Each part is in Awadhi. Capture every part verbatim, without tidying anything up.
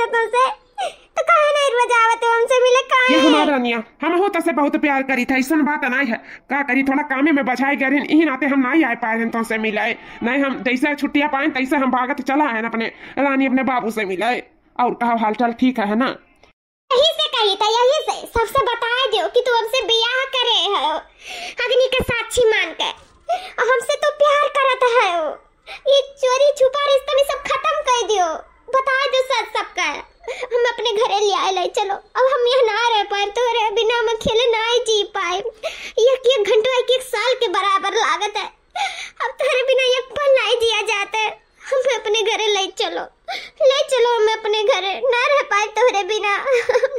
तो से, तो काहे नहीं रोज आवत हो हमसे मिले, काहे? ये हमार रनिया, हमहू तोसे बहुत प्यार करी था, ऐसन बात नहीं है। का करी, थोड़ा कामे में बझाई गए रहन, इही नाते हम नहीं आ पाए रहन तोसे मिले। नहीं, हम जैसे छुट्टियां पाए, तैसे हम भागत चला आए अपने रानी, अपने बाबू से मिले। और कहा, हाल चाल ठीक है, है ना? यही से कही था, यही से सबसे बताए दियो कि तू हमसे बियाह करे हो, अग्नि के साक्षी मान के, और हमसे तू प्यार करत हो। ये चोरी छुपा रिश्ता में सब खत्म कर दियो, बता दो सच सबका। हम अपने घरे ले आए, ले चलो। अब हम यहाँ ना रह पाए, तोहरे बिना हम अकेले ना जी पाए। एक एक घंटा एक एक साल के बराबर लागत है। अब तोहरे बिना एक पल नहीं जिया जाता है। हम अपने घरे ले चलो, ले चलो हम अपने घरे। ना रह पाए तोहरे बिना,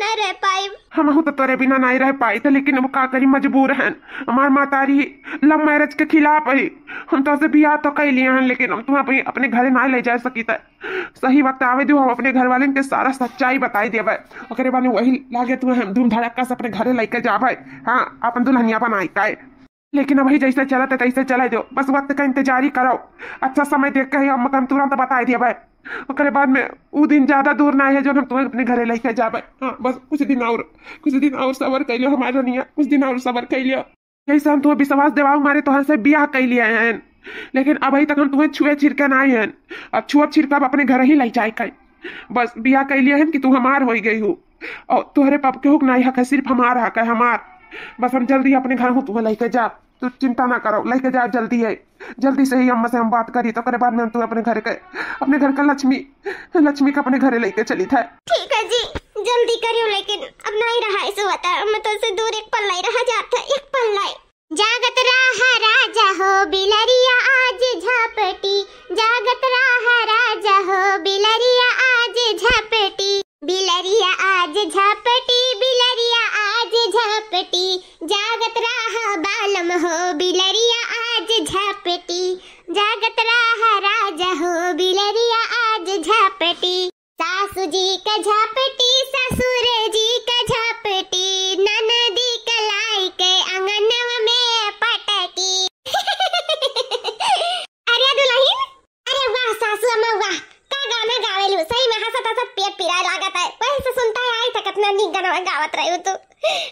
ना रह पाए। हमहू तो तोरे बिना नहीं रह पाई थे, लेकिन अब का करी, मजबूर हैं। हमार मातारी love marriage के खिलाफ है। हम तोसे बियाह तो कर लिए हैं, लेकिन हम तुम्हें अपने, अपने घरे ना ले जा सकी थे। सही वक्त आवे दो, हम अपने घर वाले के सारा सच्चाई बताई देवे। ओकरे बाद में वही लागे तुम्हें हम धूम धड़क्का से अपने घरे लेके जावे। हाँ, अपन दुल्हनिया बनाई के। लेकिन अभी जैसे चलत है तैसे चले दो, बस वक्त का इंतजारी करो। अच्छा समय देख के ही हम, हम तुरंत बताई देवे। ओकरे बाद में ऊ दिन ज्यादा दूर ना है जो हम तुम्हें अपने घरे लेके जावे। हाँ, बस कुछ दिन और, कुछ दिन और सबर कर लियो हमारे रनिया, कुछ दिन और सबर कर लियो। यही से हम तुम्हें विश्वास देवाऊ मारे तोहर से बियाह कर लिए हैं, लेकिन अभी तक हम तुम्हें छुए छिड़के ना आए हैं। अब छुअब छिड़कब अपने घर ही ले जाए के। बस बियाह कर लिए हैं कि तू हमार हो गई हो, और तोहरे पाप के हुक नहीं हक है, सिर्फ हमार हक है, हमार। बस हम जल्दी अपने घर हूँ तुम्हें लेके जा, तू चिंता ना करो, लेके जा जल्दी है, जल्दी से ही अम्मा से हम बात करी तो ओकरे बाद में हम तुम्हें अपने घर के, अपने घर का लक्ष्मी, लक्ष्मी का अपने घरे लेके चली था। ठीक है जी, जल्दी करियो, लेकिन अब नहीं रहा ऐसे होता, मैं तो से दूर एक पल नहीं रहा जाता, एक पल नहीं। जागत रहा राजा हो बिलरिया आज झपटी, जागत रहा राजा हो बिलरिया आज झपटी, बिलरिया आज झपटी, बिलरिया आज झपटी, जागत रहा बालम हो बिलरिया आज झपटी, जागत रहा राजा हो बिलरिया आज झपटी। सासू जी का झापटी, ससुर जी का झापटी, ननदी का लाई के अंगनवा में पटकी। अरे दुलहिन, अरे वाह सासू अम्मा वाह, का गाना गावेलू, सही में हंसत हंसत पेट पिराए लागत है, वही से सुनता है आई था कितना नीक गाना गावत रही तू,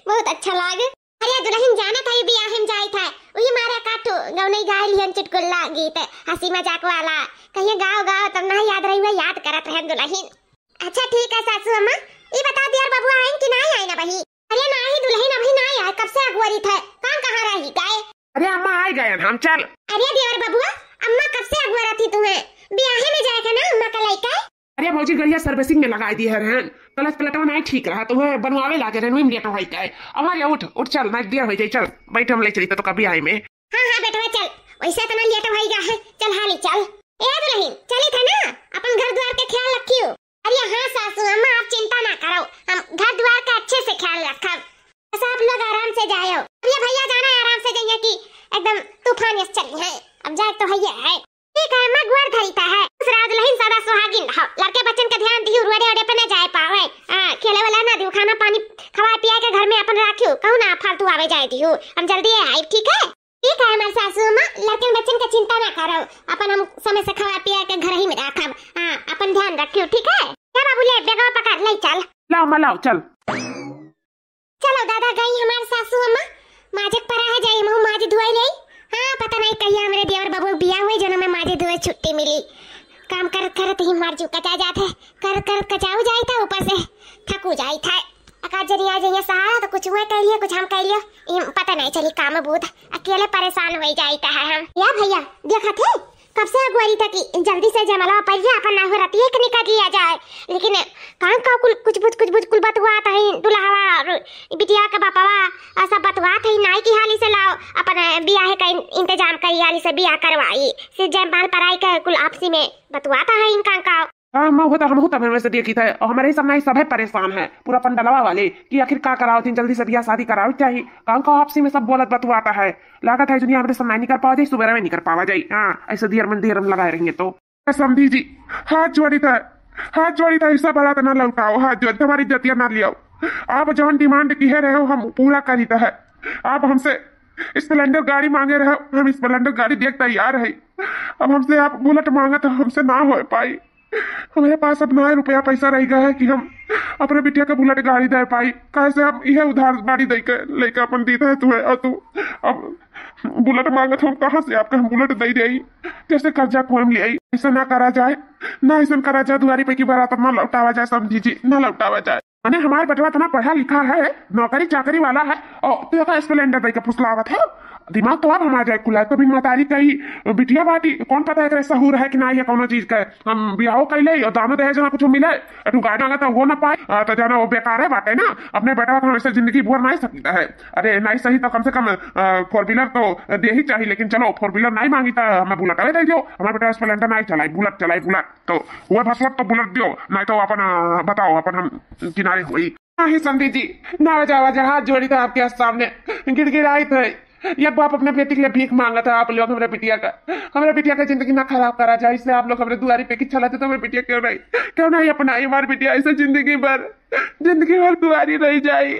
बहुत अच्छा लागे। अरे दुलहिन जानत है बियाह में जाई था, वही मारे काटू गौनई गाय लिहन चुटकुल्ला गीत, हंसी मजाक वाला, कहिए गाओ गाओ तब ना याद रही हुआ, याद करत रहन दुलहिन। अच्छा ठीक है सासू अम्मा, ई बताओ दियर बबुआ आइन कि नाई आइन अबही? अरे नाई दुलहिन अबही नाई आए, कब से अगुअरी थे, कहाँ कहाँ रही गए? अरे अम्मा आ गए हम, चल। अरे दियर बबुआ, अम्मा कब से अगुअरा थी तुम्हें? ब्याहे में जाए थे ना अम्मा का लइका? अरे भौजी गड़िया servicing में लगाई दी है रहन, clutch plate नहीं ठीक रहा तो वह बनवावे लागे रहन, वही में लेट हो गए। अम्मा रे उठ उठ चल, ना देर हो जाए, चल बैठ हम ले चली तो कभी आए में। हाँ, हाँ, बेटवा, चल, वैसे इतना लेट हो ही गया है, चल, हाली चल। ए दुलहिन, चली थे ना, अपन घर द्वार के ख्याल रखियो। अरे हाँ सासू अम्मा, आप चिंता ना करो, हम घर द्वार का अच्छे से ख्याल रखब। बस आप लोग आराम से जायो। अब ये भैया जाना है, आराम से जाइए कि एकदम तूफान यस चली है, अब जाए तो है ये है। ठीक है अम्मा, गुआर धरी था है, खुश रहा दुलहिन, सदा सुहागिन रहो, लड़के बच्चन का ध्यान दियो, रोडे ओडे पे ना जाए पावे। हाँ, खेले वाला ना दियो, खाना पानी खवाए पिया के घर में अपन राखियो, कहूँ ना फालतू आवे जाए दियो। हम जल्दी है आइब, ठीक है? ठीक है हमार सासू अम्मा, लड़कन बच्चन का चिंता ना करो, अपन हम समय से खवा पिया के घर ही में रखब। हाँ, अपन ध्यान रखियो, ठीक है? क्या बाबू, ले बेगवा पकड़, ले चल। लाओ अम्मा, लाओ, चल। चलो दादा, गई हमार सासू अम्मा, माजक परा है, जाई महू माज धोए ले। हाँ, पता नहीं कहिया हमरे देवर बाबू बिया हुए, जो हमें माजे धोए छुट्टी मिली। काम करत करत ही हमार जीव कचा जात है, करत करत कचाऊ जाई था, ऊपर से थकू जाई था। अका जनी आ जाइए सहारा तो कुछ वह कह लिया, कुछ हम कह लिया, ई पता नहीं चली काम बूत, अकेले परेशान हो जाई था हम। या भैया, देखा थे कब से अगुवारी था कि जल्दी से जयमाला पर जा, अपन ना हो रतिये के निकाल लिया जाए, लेकिन कहाँ का कुल कुछ बुझ कुछ बुझ कुल बतुआत है दुल्हवा और बिटिया के बापवा, और सब बतुआत है नाई की हाली से लाओ अपन बियाह का इन-, इंतजाम करी, हाली से बियाह करवाई से जयमाल पराई के कुल आपसी में बतुआत है इनका का। हाँ, हम होता, हम होता, हमें से देखी था, और हमारे सब नाई सभे परेशान है, पूरा पंडलवा वाले, कि आखिर का कराओ थी, जल्दी से बियाह शादी कराओ चाहिए। काम का आपसी में सब बोलत बतुआता है, लागत है दुनिया हमरे सब नाई नहीं कर पावा जाए, सुबह में नहीं कर पावा जाए। हाँ, ऐसे दियर मन दियर मन लगाए रहेंगे तो। समधी जी, हाथ जोड़ी था, हाथ जोड़ी था, ऐसा बारात ना लौटाओ, हाथ जोड़ी था, हमारी इज्जतिया ना लियाओ। आप जौन demand किहे रहे हो, हम पूरा करी था है। आप हमसे Splendor गाड़ी मांगे रहे हो, हम Splendor गाड़ी देख तैयार है। अब हमसे आप Bullet मांगे तो हमसे ना हो पाई। हमरे पास अब ना रुपया पैसा रहि गया है कि हम अपने बिटिया के बुलेट गाड़ी दे पाई, काहे से हम इहे उधार बाड़ी दे के लेके अपन दीत है तुहे, और तू अब बुलेट मांगत हो, हम कहाँ से आपके हम बुलेट दे दे? कैसे कर्जा कोई ले आई? ऐसा ना करा जाए, ना ऐसा करा जाए, दुआरी पे की बारात ना लौटावा जाए, समधी जी, ना लौटावा जाए। माने हमार बेटवा इतना पढ़ा लिखा है, नौकरी चाकरी वाला है, और तू एका स्प्लेंडर दे के फुसलावत है। दिमाग तो अब हमार जाए कुल है, तो बिन मतारी कही बिटिया बाटी, कौन पता एकरे सहूर है कि ना, ये कौनो चीज का। हम बियाहो कैले और दानो दहेज ना कुछ मिले, एक ठो गाड़ी मांगा तो वो ना पाए, आ, तो जाना वो बेकार है बाटे ना। अपने बेटवा को हम ऐसे जिंदगी भर नहीं सकता है। अरे नहीं सही तो कम से कम, आ, फोर व्हीलर तो दे ही चाहिए, लेकिन चलो फोर व्हीलर नहीं मांगी तो हमें बुलेट दे दो। हमारे बेटा स्प्लेंडर नहीं चलाई, बुलेट चलाई, बुलेट। तो वो भसवत तो बुलेट दियो, नहीं तो अपन, आ, बताओ, अपन हम किनारे हुई। नहीं समधी जी, ना जावा जा, हाथ जोड़ी था आपके सामने, गिड़गिड़ाई थे। ये बाप अपने बेटी के लिए भीख मांगा था आप लोग, हमरे बिटिया का, हमरे बिटिया का जिंदगी ना खराब करा जाए, इसलिए आप लोग हमरे दुआरी पे की चलाते तो हमरे बिटिया क्यों नहीं, क्यों नहीं अपनाई हमारी बिटिया ऐसे जिंदगी भर, जिंदगी भर दुआरी रह जाए।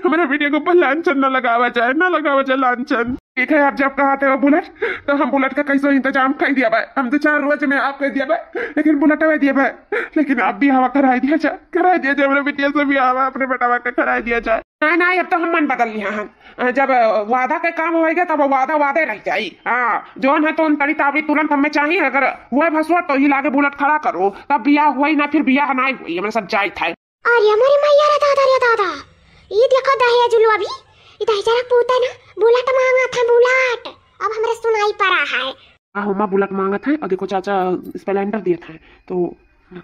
हमरे बिटिया को ऊपर लांछन ना लगावा जाए, ना लगावा जाए लांछन। ठीक है, आप जब कहते हो बुलेट, तो हम बुलेट का कैसो इंतजाम कर दिया भाई। हम दो चार रोज में आप कर दिया भाई, लेकिन बुलेट में दिया भाई, लेकिन आप भी हवा कराई दिया जा, कराई दिया जा, हमरे बिटिया से भी हवा अपने बेटवा का कराई दिया जा। नहीं, नहीं, अब तो हम मन बदल लिया हम। जब वादा के काम होएगा, तब वादा वादे रह जाई। हाँ, जौन है तो उन तड़ी तावड़ी तुरंत हमें चाहिए। अगर हुए भसुआ तो ही लागे बुलेट खड़ा करो, तब बियाह हुई ना, फिर बियाह नहीं हुई, हमरे सब जाइत है। अरे मोरे मैया रे दादा रे दादा, ई देखो दहेज लो अभी, ई दहेजरा पूता ना बुलेट मांगा था, बुलेट। अब हमरे सुनाई पड़ा है। आ, हमा बुलेट मांगत है, और देखो चाचा स्प्लेंडर दिए थे, तो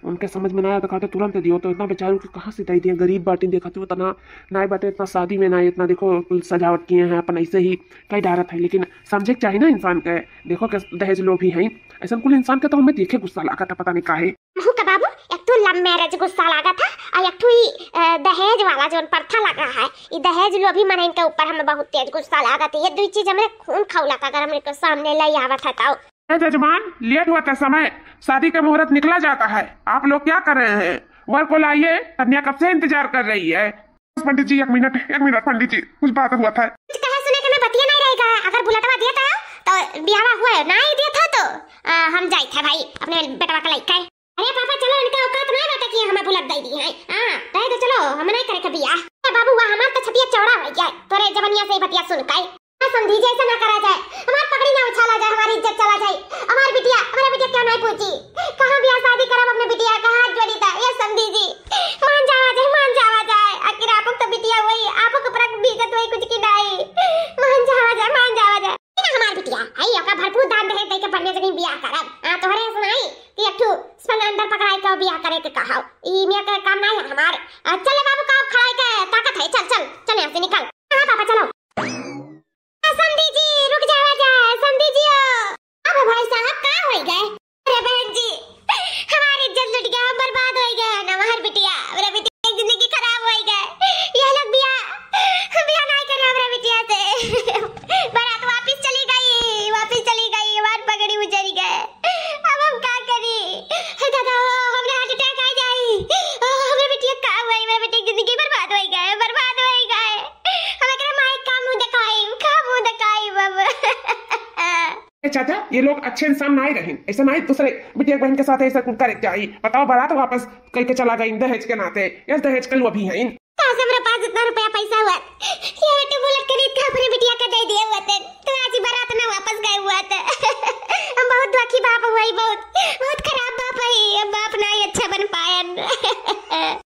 उनके समझ में ना आया तो कहते तुरंत दियो, तो इतना बेचारू के कहाँ से दे दिया, गरीब बाटी, देखा तू इतना नाई बाटे, इतना शादी में ना इतना देखो कुल सजावट किए हैं अपन ऐसे ही कई डारत है, लेकिन समझे के चाहिए ना इंसान के। देखो के दहेज लोभी हैं, ऐसा कुल इंसान के तो हमें देखे गुस्सा लागत है, पता नहीं काहे। महू का बाबू, एक ठो लव मैरिज गुस्सा लागत है, और एक ठो ई, अ, दहेज वाला जौन प्रथा लगा है, ई दहेज लोभी मनइन के ऊपर हमें बहुत तेज गुस्सा लागत है। ये दुई चीज हमरे खून खौलत है, अगर हमरे के सामने ले आवत है तो। ए जजमान, लेट हुआ था समय, शादी का मुहूर्त निकला जाता है, आप लोग क्या कर रहे हैं? वर को लाइए, कन्या कब से इंतजार कर रही है। पंडित जी, एक मिनट, एक मिनट पंडित जी, कुछ बात हुआ था। कुछ कहे सुने के में बतिया नहीं रहेगा। अगर बुलेटवा दिया था तो बियाहवा हुआ है, नहीं दिया था तो, आ, हम जाइत है भाई अपने बेटवा के लइके। अरे पापा चलो, इनका औकात नहीं बाटे कि हमें बुलेट दे दी है। हाँ, रहे दो, चलो, हम नहीं करे के बियाह। ए बाबू, वाह, हमार तो छतिया चौड़ा हो गया तोरे जवनिया से ही बतिया सुन के। ना समधी जी, ऐसा ना करा जाए, हमार पगड़ी ना उछाला जाए, हमारी इज्जत चला जाए, हमार बिटिया, हमारा बिटिया क्यों नहीं पूछी? कहाँ बियाह शादी करब अपने बिटिया का, हाथ जोड़ी था, ये समधी जी, मान जावा जाए, मान जावा जाए, आखिर आपक तो बिटिया हुई, आपक ऊपर बेइज्जत हुई कुछ की नहीं, मान जावा जाए, मान जावा जाए। ना हमार बिटिया है, ओका भरपूर दान दहेज दे के बढ़िया जगह बियाह करब। हाँ, तोहरे सुनाई कि एक ठो स्प्लेंडर पकड़ाई के बियाह करे के कहाओ, ई मियाँ के काम नहीं है हमार। आ, चल बाबू, का खड़ाई के ताकत है, चल, चल, चल यहाँ से निकल। हाँ पापा, चलो। समधी जी, रुक जावा जा, समधी जी हो। अब भाई साहब, का होई गए? अरे बहन जी, हमारी इज्जत लुट गया, हम बर्बाद होई गए ना, हमार बिटिया, मेरा बिटिया की जिंदगी खराब होई गए। ये लोग बिया, बिया नहीं करे हमरा बिटिया से। बारात वापस चली गई, वापस चली गई, हमार पगड़ी उजरी गए। अब हम का करी? हे दादा हो, हमरा हार्ट अटैक आ जाई। ओ, हमरा बिटिया का हुई? मेरा बिटिया की जिंदगी बर्बाद होई गए, बर्बाद होई गए। हम एकरा माई का मुंह दिखाई, का मुंह दिखाई बाबा? ए चाचा, ये लोग अच्छे इंसान नाई रहिन, ऐसा नाई दूसरे बिटिया बहन के साथ ऐसा करे के चाही। बताओ, बारात वापस करके चला गई दहेज के नाते, यस दहेज के लोभी हैं। काश हमरा पास इतना रुपया पैसा हुआ, ये बेटे बुलेट खरीद के अपने बिटिया के दे दिए हुआ थे, तो आज ही बारात ना वापस गए हुआ थे। हम बहुत दुखी बाप हुआ ही, बहुत, बहुत खराब बाप है, हम बाप ना ही अच्छा बन पायन।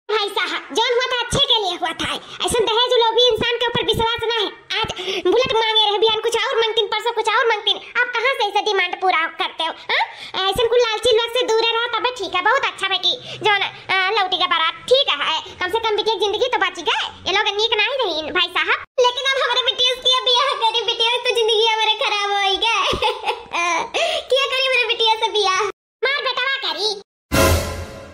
भाई साहब, जौन हुआ था अच्छे के लिए हुआ था। ऐसा दहेज लोभी इंसान के ऊपर विश्वास ना है। आज बुलेट मांगे रहे, बिहान कुछ और मांगतीन, परसों कुछ और मांगतीन। आप कहाँ से ऐसे डिमांड पूरा करते हो, हाँ? ऐसे कुल लालची लोग से दूर रहा तबे ठीक है। बहुत अच्छा बेटी, जौन, अ, लौटी का बारात ठीक है, कम से कम बिटिया की जिंदगी तो बची गए। ये लोग नीक नहीं रही भाई साहब। लेकिन अब हमारे बिटिया से किया बियाह करी, बिटिया तो जिंदगी हमारे खराब होई गए। किया करी हमारे बिटिया से बियाह? मार बेटवा करी।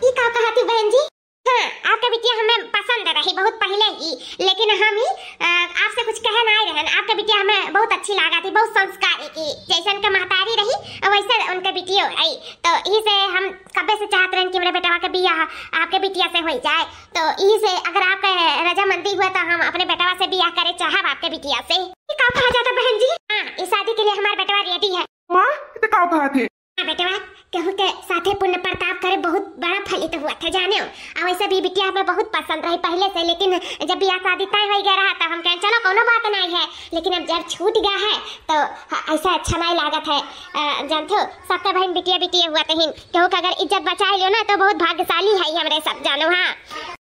ई का कहा थी बहन जी? हाँ, आपके बिटिया हमें पसंद रही बहुत पहले ही, लेकिन हम ही, अ, आपसे कुछ कहे नहीं रहन। आपके बिटिया हमें बहुत अच्छी लागा थी, बहुत संस्कारी की, जैसे उनके महतारी रही, वैसे उनके बिटियो रही। तो यही से हम कब्बे से चाहत रहन कि मेरे बेटवा के बियाह आपके बिटिया से हो जाए। तो यही से अगर आपके रजामंदी हुआ तो हम अपने बेटवा से बियाह करे चाहब आपके बिटिया से। ये का कहा जाता बहन जी? हाँ, इस शादी के लिए हमारा बेटवा रेडी है। माँ, ये तो का कहा थे? हाँ बेटवा, केहू के साथे पुण्य प्रताप करे बहुत बड़ा फलित हुआ था, जाने हो। आ वैसे भी बिटिया हमें बहुत पसंद रही पहले से, लेकिन जब बियाह शादी तय होइ गया रहा, तब हम कहें, "चलो, कोनो बात नहीं है।" लेकिन अब जब छूट गया है, तो ह-, ऐसा अच्छा नहीं लागत है। अ, जानते हो, सबके बहन बिटिया, बिटिया हुआ तहिन, केहू के अगर इज्जत बचाए लियो ना, तो बहुत भाग्यशाली है हमरे सब, जानो, हाँ।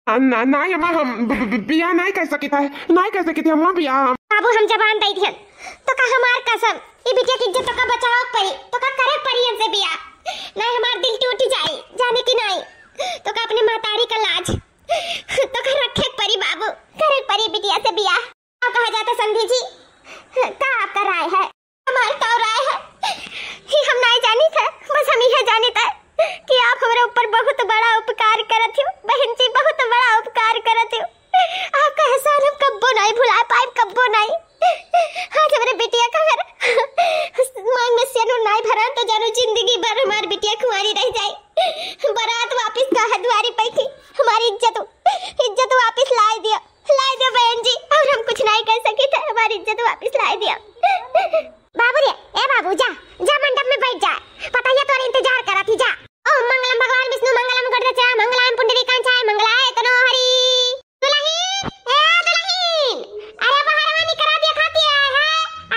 आ, ना, ना, अम्मा, हम ब-, ब-, ब-, बियाह नहीं कर सकित है, नहीं कर सकित है, अम्मा, बियाह हम। बाबू, हम जबान दे दिहन, तो का हमार कसम, ई बिटिया की इज्जत तो का बचावे के परी, तो का करे के परी इनसे बियाह? नहीं, हमार दिल टूट जाई, जाने की नहीं, तो का अपने महतारी का लाज, तो का रखे के परी बाबू, करे के परी बिटिया से बियाह। का कहा जाता समधी जी, का आपका राय है? हमार का राय है, ये हम नहीं जानी था, बस हम यह जानी था कि आप हमरे ऊपर बहुत बड़ा उपकार करत हो, बहन जी, बहुत बड़ा उपकार करत हो। आपका एहसान हम कब्बो नहीं भुला पाए, कब्बो नहीं। आज हमरे बिटिया का अगर मांग में सेनुर नहीं भरन, तो जानो जिंदगी भर हमार बिटिया कुंवारी रह जाए। बारात वापिस का है दुआरी पे की, हमारी इज्जत, इज्जत वापिस लाई दिया। लाई दो बहन जी, और हम कुछ नहीं कर सकित है, हमारी इज्जत वापिस लाई दिया। बाबू रे, ए बाबू, जा, जा मंडप में बैठ जा, पतोहिया तोर इंतजार करत ही, जा। ओम मंगलम भगवान विष्णु मंगलम गरुड़ध्वजा मंगलम पुंडरीकाक्षाय मंगलाय तनो हरि। दुलहिन, ए दुलहिन, अरे बाहर में निकरा देखा के आए है,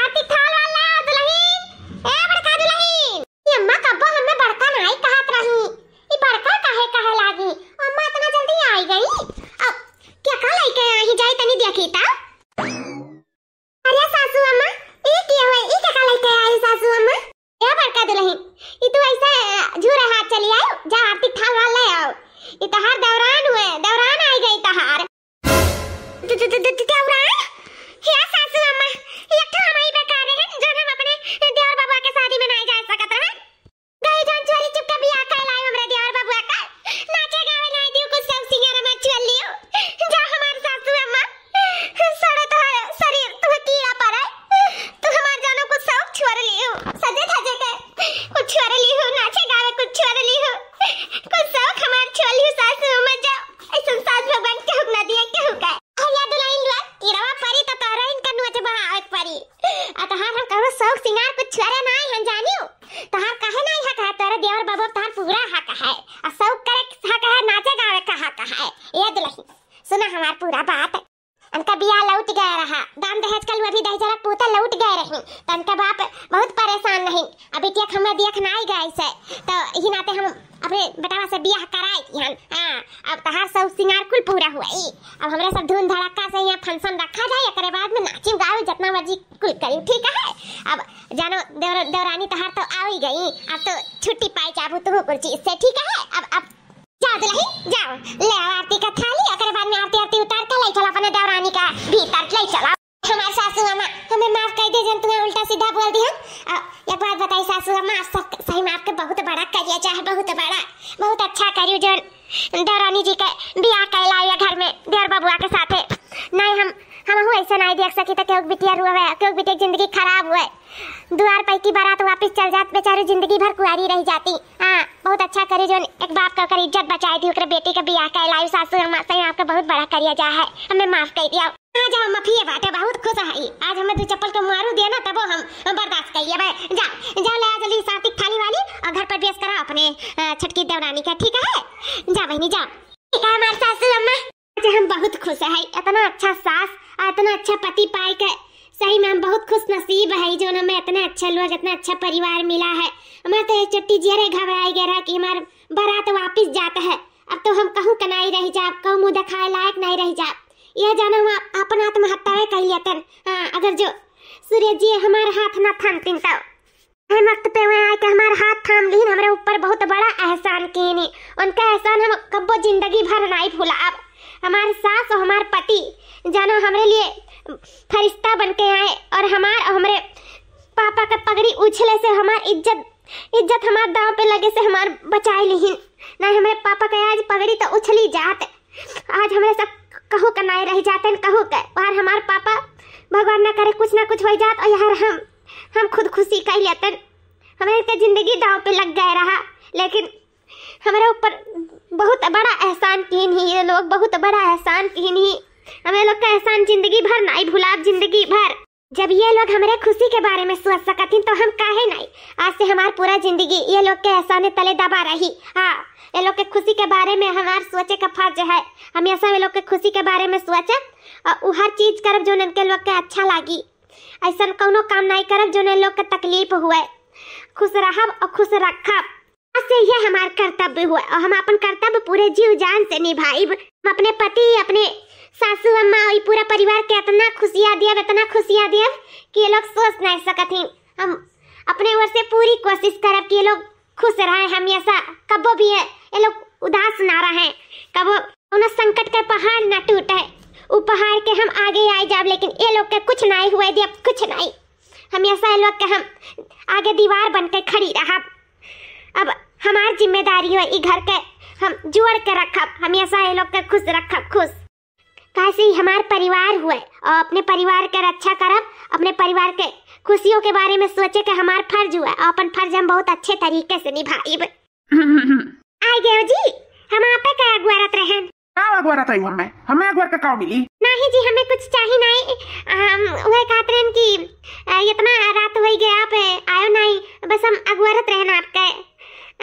आरती थाल वाला दुलहिन, ए बड़का दुलहिन। ये अम्मा कब्बो हमें बड़का नाई कहत रही, ई बड़का काहे कहे लागी? अम्मा इतना जल्दी आई गई? अब क्या का लइके आई जाई तनी देखी ता? अरे सासू अम्मा, ई के होए? ई क्या का लइके आई सासू अम्मा? ए बड़का दुलहिन, ई तू ऐसे झूरे हाथ चली आयो, जा आरती थाल वाल ले आओ। ई तहार देवरान हुए, देवरान आई गई तहार। दे-, दे-, दे-, दे-, देवरान? हे सासू अम्मा, एक ठो हमही बेकार रहे, जौन हम अपने देवर बबुआ के शादी में नाई जाए सकत रहे। गई जौन चोरी चुपके बियाह कर लाई हमरे देवर बबुआ का। नाचे गावे नाई दियो, कुछ शौक सिंगार में चल लियो। जा हमार सासू अम्मा, सड़े तोहरे शरीर, तुम्हें कीड़ा पड़े। तू हमार जानो कुछ शौक छोड़ लियो, सजे धजे के कुछ छोड़ लियो, नाचे गावे कुछ छोड़ लियो, कुछ शौक हमार छोड़ लियो सासू अम्मा। जा, ऐसन सास भगवान केहू के ना दिए, केहू के। अरे दुलहिन लोग, किरवा परी त तोहरा इनका नोच बहावे के परी। आ तोहार हम कहो शौक सिंगार कुछ छोड़े नाई हम जानियो। तोहार काहे नाई हक है, तोहरे देवर बबुआ तोहार पूरा हक है। आ शौक करे के हक है, नाचे गावे का हक है। ए दुलहिन, सुना हमार पूरा बात। उनका बियाह लौट गया रहा, दान दहेज का लुआ भी दहेजरा पूता लौट गए रही। तो उनका बाप बहुत परेशान नहीं, अभी तक हमें देख नाई गए से। तो यही नाते हम अपने बेटावा से बियाह कराई दिहन। हाँ, अब तहार सब सिंगार कुल पूरा हुआ। ई, अब हमरे सब धूम धड़ाका से यहाँ function रखा जाए, एकरे बाद में नाचिब गावे जितना मर्जी कुल करी, ठीक है? अब जानो देवर-, देवरानी तहार तो आ ही गई, अब तो छुट्टी पाई जाबू तू कुल चीज से, ठीक है? अब, अब जाओ दुलहिन, जाओ, ले आओ आरती का थाली, एकरे बाद में आरती, आरती उतार के ले चलो अपने देवरानी का भीतर ले चलो। हमार सासू अम्मा, हमें माफ कर दे जन तुम्हें उल्टा सीधा बोल दी हम। आ, एक बात बताई सासू अम्मा, आप सब सही में आपके बहुत बड़ा करिया चाहे बहुत बड़ा, बहुत अच्छा करियो जन देवरानी जी के बियाह कैला या घर में देवर बबुआ के साथे। नहीं हम, हम हूँ ऐसे नहीं देख सकी तो क्यों बिटिया रुआवे, क्यों बिटिया की जिंदगी खराब हुए। दुआर पे की बारात वापस चल जात, बेचारी जिंदगी भर कुआरी रह जाती। हाँ, बहुत अच्छा करी जौन एक बाप का ओकर इज्जत बचाई थी, ओकरे बेटी के बियाह कैलाई सासू अम्मा, सही में आपके बहुत बड़ा करिया चाहे, हमें माफ कर दिया। आज हम मफिए बाटे बहुत खुश है, आज हमें दो चप्पल के मारू दिया ना, तबो हम, हम बर्दाश्त कर लिए भाई। जा, जा ले आ जल्दी साथी थाली वाली और घर पर पेश करा अपने, अ, छोटकी देवरानी का, ठीक है? जा बहनी जा। ठीक है हमार सासू अम्मा। आज हम बहुत खुश है, इतना अच्छा सास और इतना अच्छा पति पाए के सही में हम बहुत खुश नसीब है, जौन हमें इतना अच्छा लोग, इतना अच्छा परिवार मिला है। हमार तो ये चट्टी जियरे घबराई गया रहा कि हमार बारात वापस जाता है, अब तो हम कहूँ का नहीं रह जाब, कहूँ मुँह दिखाए लायक नहीं रह जाब। यह जाना हम अपन आत्महत्या कह लेतन। हाँ, अगर जो सूरज जी हमार हाथ ना थामतीन तो। एह वक्त पे वह आके हमार हाथ थाम लीन, हमरे ऊपर बहुत बड़ा एहसान कीनी। उनका एहसान हम कब्बो जिंदगी भर नाई भुलाब। हमार सास और हमार पति जानो हमरे लिए फरिश्ता बन के आए और हमार और हमरे पापा का पगड़ी उछले से हमार इज्जत, इज्जत हमार दांव पे लगे से हमार बचाए लीन। ना हमरे पापा के आज पगड़ी तो उछली जात, आज हमरे सब कहू के नाई रह जाते, कहू के। और हमार पापा भगवान ना करे कुछ ना कुछ हो जात और यार हम, हम खुदकुशी कर लेते। हमारे तो जिंदगी दांव पे लग गए रहा, लेकिन हमारे ऊपर बहुत बड़ा एहसान कीन ही ये लोग, बहुत बड़ा एहसान कीन ही। हमें लोग का एहसान जिंदगी भर नाई भुलाब, जिंदगी भर। जब ये लोग हमरे खुशी के बारे में सोच सकत हिन, तो हम काहे नहीं? आज से हमार पूरा जिंदगी ये लोग के एहसाने तले दबा रही। हाँ, ये लोग के खुशी के बारे में हमार सोचे का फर्ज है। हमेशा ये लोग के खुशी के बारे में सोचब और उ हर चीज करब, जो इनके लोग के अच्छा लागी। ऐसन कौनो काम नहीं करब, जो इन लोग के तकलीफ हुए। खुश रहब और खुश रखब। आज से यह हमार कर्तव्य हुआ और हम अपन कर्तव्य पूरे जीव जान से निभाइब। हम अपने पति, अपने सासू अम्मा और ई पूरा परिवार के इतना खुशियाँ दियब, इतना खुशियाँ दियब कि ये लोग सोच नहीं सकत ही। हम अपने ओर से पूरी कोशिश करब कि ये लोग खुश रहे हमेशा, कबो भी ये, ये लोग उदास ना रहे, कबो कौनो संकट के पहाड़ ना टूटे। उ पहाड़ के हम आगे आए जाब, लेकिन ये लोग के कुछ नहीं हुए दियब, कुछ नहीं। हमेशा ये लोग के हम आगे दीवार बन के खड़ी रहब। अब हमार जिम्मेदारी है ई घर के हम जोड़ के रखब, हमेशा ये लोग के खुश रखब, खुश। काहे से ई हमार परिवार हुए और अपने परिवार के रक्षा करब, अपने परिवार के खुशियों के बारे में सोचे के हमार फर्ज हुए और अपन फर्ज हम बहुत अच्छे तरीके से निभाइब। आइ गयो जी, हम आपे का अगुआरत रहन। का अगुआरत रही हमें? हमें अगुआर का का मिली? नहीं जी, हमें कुछ चाही नहीं। हम वह कहत रहन कि, अ, इतना रात होई गया, आप आयो नहीं, बस हम अगुआरत रहन आपके।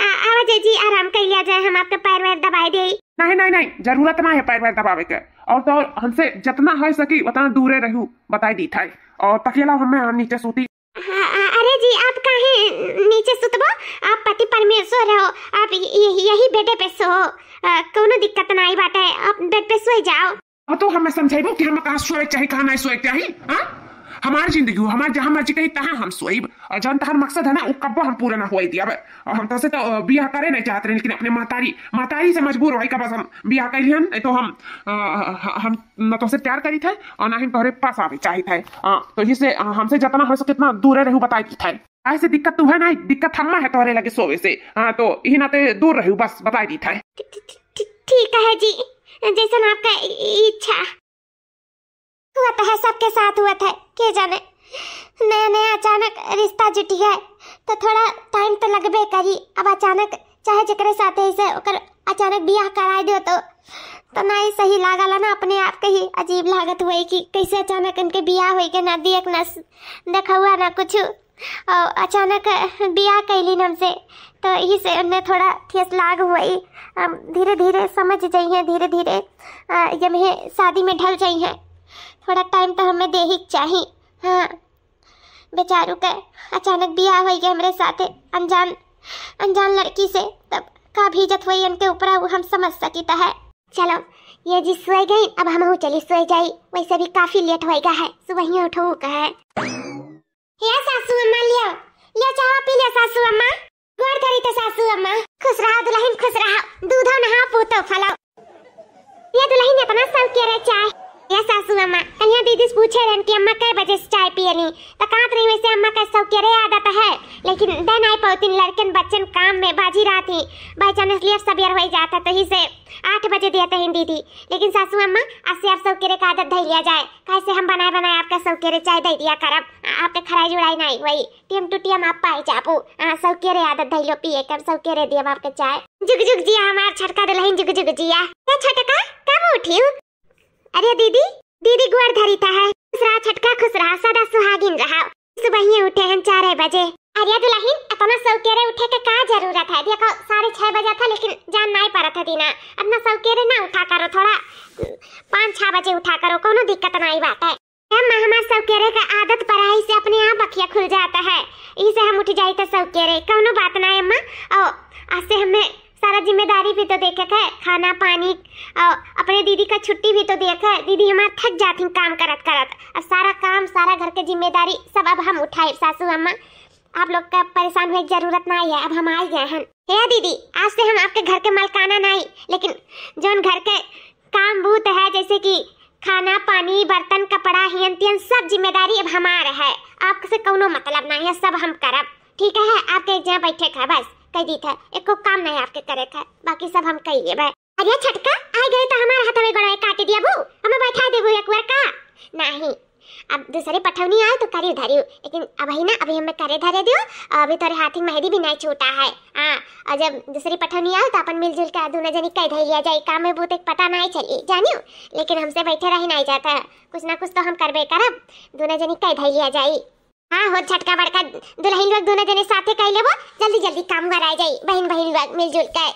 अ, आवा जाए जी, आराम कर लिया जाए, हम आपके पैर वैर दबाए दे। नहीं, नहीं, नहीं, जरूरत ना है पैर वैर दबावे के। और तो और हमसे जितना हो सकी उतना दूरे रहू, बताई दी था। और तकिया लाओ, हमें नीचे सूती। हाँ, अ-, अरे जी, आप काहे नीचे सुतबो? आप पति परमेश्वर हो, आप य-, य-, यही बेडे पे सो, अ, कौनो दिक्कत नाई बाटे, आप बेड पे सोई जाओ। अब तो हमें समझाइबो कि हम कहाँ सोए चाही, कहाँ नहीं सोए चाही, हाँ? हमार जिंदगी हो, हमार जहाँ मर्जी कही तहाँ हम सोइब। और जौन तहार मकसद है ना, उ कब्बो हम पूरा ना होए दियब। और हम तोसे तो, अ, बियाह करे नहीं चाहत रहे, लेकिन अपने महतारी, महतारी से मजबूर होई का बस हम बियाह कर लिहन, नहीं तो हम, अ, ह-, हम न तोसे प्यार करी थे और ना ही तोहरे पास आवे चाही थे। हाँ, तो इसे, अ, हमसे जितना हो सके उतना दूरे रहू, बताई दी थे। ऐसे दिक्कत तू है नहीं, दिक्कत हम्मा है तोहरे लगे सोवे से। हाँ, तो यही नाते दूर रहू, बस बताई दी थे। ठी-, ठी-, ठी-, ठीक है जी, जैसन आपका इ-, इच्छा। हुआ तो है, सबके साथ हुआ था, के जाने, नया नया अचानक रिश्ता जुटी है, तो थोड़ा टाइम तो लगबे करी। अब अचानक चाहे जेकरे साथ है, इसे ओकर अचानक बियाह कराए दियो तो, तो ना ही सही लागला ना, अपने आप के ही अजीब लागत हुए कि कैसे अचानक इनके बियाह होई के ना देख ना स-, देखा हुआ ना कुछ। और अचानक बियाह कैलीन हमसे, तो यही से उन्हें थोड़ा ठेस लाग हुई। हम धीरे धीरे समझ जाइए, धीरे धीरे, अ, ये में शादी में ढल जाइए। थोड़ा टाइम तो हमें दे ही चाही। हाँ, बेचारू के अचानक बियाह होई गया हमरे साथे, अनजान, अनजान लड़की से, तब का भीजत हुई इनके ऊपर, वो हम समझ सकित है। चलो, ये जी सोए गई, अब हमहू चली सोए जाई, वैसे भी काफी लेट होई गया है, सुबह ही उठो का है। या सासू अम्मा, लियो, लियो, चाह पी लियो सासू अम्मा। गोड़ धरी तो सासू अम्मा। खुश रहा दुल्हन, खुश रहा, दूधो नहा, पूतो फलो। ये दुल्हन इतना शौक के रहे चाय। या सासू अम्मा, कलिया दीदी से पूछे रहन कि अम्मा कै बजे से चाय पियनी, तो कहत रही वैसे अम्मा का शौक के रहे आदत है, लेकिन दे नहीं पौतीन, लड़कन बच्चन काम में बाजी रहत ही, by chance लेट सवेर हो जात है, तो ही से आठ बजे देते हैं दीदी। लेकिन सासू अम्मा, आज से आप शौक के रहे का आदत धै लिया जाए, कैसे हम बनाए बनाए आपका शौक के रहे चाय दे दिया करब, आ-, आपके खराई जुड़ाई नहीं हुई। टेम टू टेम आप पाए जाबू। आ, शौक के रहे आदत धइलो पिए के, हम शौक के रहे दियब आपके चाय। जुग जुग जिया हमार छोटका दुल्हन, जुग जुग जिया। ए छोटका, कब उठियो? अरे दीदी, दीदी गोड़ धरी ता है। खुश रहा छोटका, खुश रहा, सदा सुहागिन रहा। सुबहिए उठे हैं चार बजे। अरे दुल्हन, इतना शौक के रहे उठे के का जरूरत है? देखो, साढ़े छह बजे था, लेकिन जान नहीं पड़ा था दीना। इतना शौक के रहे ना उठा करो, थोड़ा पाँच छह बजे उठा करो, कोनो दिक्कत नहीं बात है। ए अम्मा, हमार शौक के रहे का आदत पराई से अपने आप अखिया खुल जाता है, इसे हम उठ जाई तो शौक के रहे, कौनो बात ना है अम्मा। और आज से हमें सारा जिम्मेदारी भी तो देखे के, खाना पानी, और अपने दीदी का छुट्टी भी तो देखे। दीदी हमार थक जाती काम करत करत, अब सारा काम, सारा घर के जिम्मेदारी सब अब हम उठाए। सासू अम्मा, आप लोग का परेशान होए के जरूरत ना है, अब हम आ गए हैं। हे दीदी, आज से हम आपके घर के मालकाना नहीं, लेकिन जौन घर के काम बूत है, जैसे कि खाना पानी, बर्तन कपड़ा, हियन तियन, सब जिम्मेदारी अब हमार है। आपसे कौनो मतलब नहीं है, सब हम करब। ठीक है, आपके एक जगह बैठे का बस कह दी था, एको काम नहीं आपके करे का, बाकी सब हम कह लेबे। अरे छोटका, आ गए तो हमार हाथवे गोड़वे काट दिया बू, हमें बैठा देबू एक बार का? नहीं, अब दूसरी पठौनी आए तो करियो धरियो, लेकिन अबही ना, अभी हमें करे धरे दियो। अभी तोरे हाथी मेहंदी भी नहीं छूटा है। हाँ, और जब दूसरी पठौनी आए तो अपन मिलजुल के दूनो जनी कह धै लिया जाई, काम में बहुत एक पता नहीं चली जानियो, लेकिन हमसे बैठे रही नहीं जाता, कुछ ना कुछ तो हम करबे करब, दूनो जनी कह धै लिया जाई। हाँ हो, छोटका बड़का दुलहिन लोग दूनो जने साथे कह लेबो, जल्दी जल्दी काम कराए जाई बहिन बहिन लोग मिलजुल के।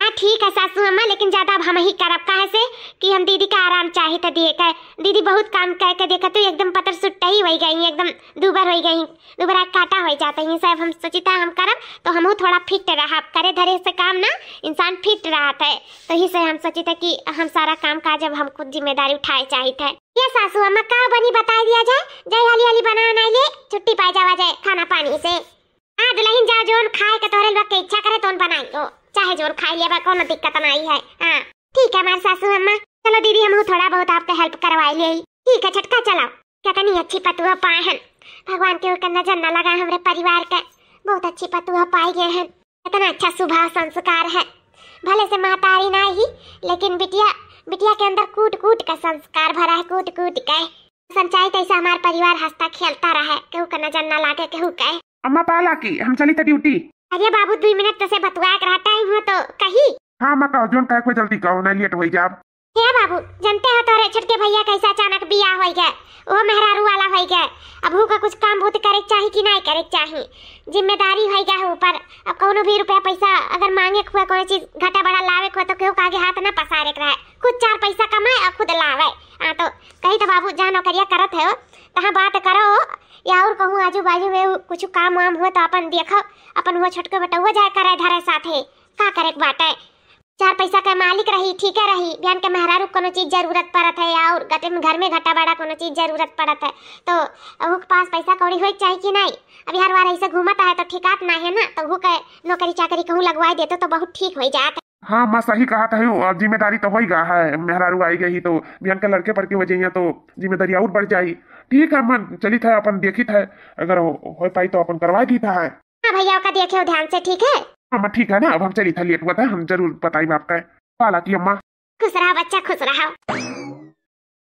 हाँ ठीक है सासू अम्मा, लेकिन ज्यादा अब हम ही करब, काहे से कि हम दीदी का आराम चाहित है दिए के। दीदी बहुत काम कह के देखा तू, एकदम पतर सुट्टा ही होइ गई, एकदम दूबर होइ गई, दूबरा काटा होइ जाता है। सब हम सोचित है हम करब तो हमहू थोड़ा फिट रहब, करे धरे से काम ना इंसान फिट रहत है। तो ही से हम सोचित है कि हम सारा काम काज अब हम खुद जिम्मेदारी उठाए चाहित है। ये सासू अम्मा का बनी बताए दिया जाए, जाए हाली हाली बना बनाई ले, छुट्टी पाए जावा जाए खाना पानी से। हाँ दुलहिन, जाओ, जोन खाए के तोहरे लोग के इच्छा करे तोन बनाई लो, चाहे जोन खाई लेबा, कोनो दिक्कत नाई है। हाँ ठीक है हमार सासू अम्मा, चलो दीदी हमहू थोड़ा बहुत आपके help करवाई ले। ठीक है छोटका, चलो। कितनी अच्छी पतुआ पाए हन, भगवान के ओकर नजर न लगा हमरे परिवार के, बहुत अच्छी पतुआ पाई गए हन। इतना अच्छा स्वभाव संस्कार है, भले से महतारी ना ही, लेकिन बिटिया, बिटिया के अंदर कूट कूट का संस्कार भरा है, कूट कूट के। संचाई तैसे हमार परिवार हंसता खेलता रहे, केहू का नजर ना लागे केहू के। अम्मा पाला की, हम चली त ड्यूटी। अरे बाबू, दुई मिनट तो से बतुआ के रहा, टाइम हो तो कही। हाँ अम्मा, कहो, जोन कहे को जल्दी कहो, ना लेट होई जाब। हे बाबू, जानते हो तोरे छोटके भैया कैसे अचानक बियाह होई गए, वो मेहरारू वाला होई गए। अब हु का कुछ काम बहुत करे के चाही कि नहीं करे के चाही, जिम्मेदारी होई गए है ऊपर। अब कौनो भी रुपया पैसा अगर मांगे के हुआ, कोनो चीज घटा बड़ा लावे के हुआ, तो केहू के आगे हाथ ना पसारे के रहे, खुद चार पैसा कमाए और खुद लावे। आ तो कही तो बाबू, जहाँ नौकरिया करत है, तहाँ बात करो, या और कहूँ आजू बाजू में कुछ काम वाम हुआ तो अपन देखो, अपन वो छोटके बेटउआ जाए करे धरे साथे, का करे के बाटे। चार पैसा के मालिक रही, ठीके रही, बिहान के मेहरारू कोनो चीज जरूरत पड़त है, और गटे में घर में घटा बड़ा कोनो चीज जरूरत पड़त है, तो ओहू के पास पैसा कौड़ी होए के चाही कि नहीं? अब यार वार ऐसे घूमत है तो ठिकात ना है ना, तो ओहू के नौकरी चाकरी कहूँ लगवाए देते तो बहुत ठीक हो जात। हाँ अम्मा, सही कहत है, अब जिम्मेदारी तो होई गा है, मेहरारू आई गई तो बिहान के लड़के पड़के हो जाइए तो जिम्मेदारी और बढ़ जाई। ठीक है अम्मा, चलित है अपन देखित है, अगर हो, हो पाई तो अपन करवा दीत है। हाँ भैया, ओका देखे हो ध्यान से, ठीक है? अम्मा ठीक है ना, अब हम चलित है, लेट हुआ था, हम जरूर बताई आपका। पाला की अम्मा। खुश रहा बच्चा, खुश रहा।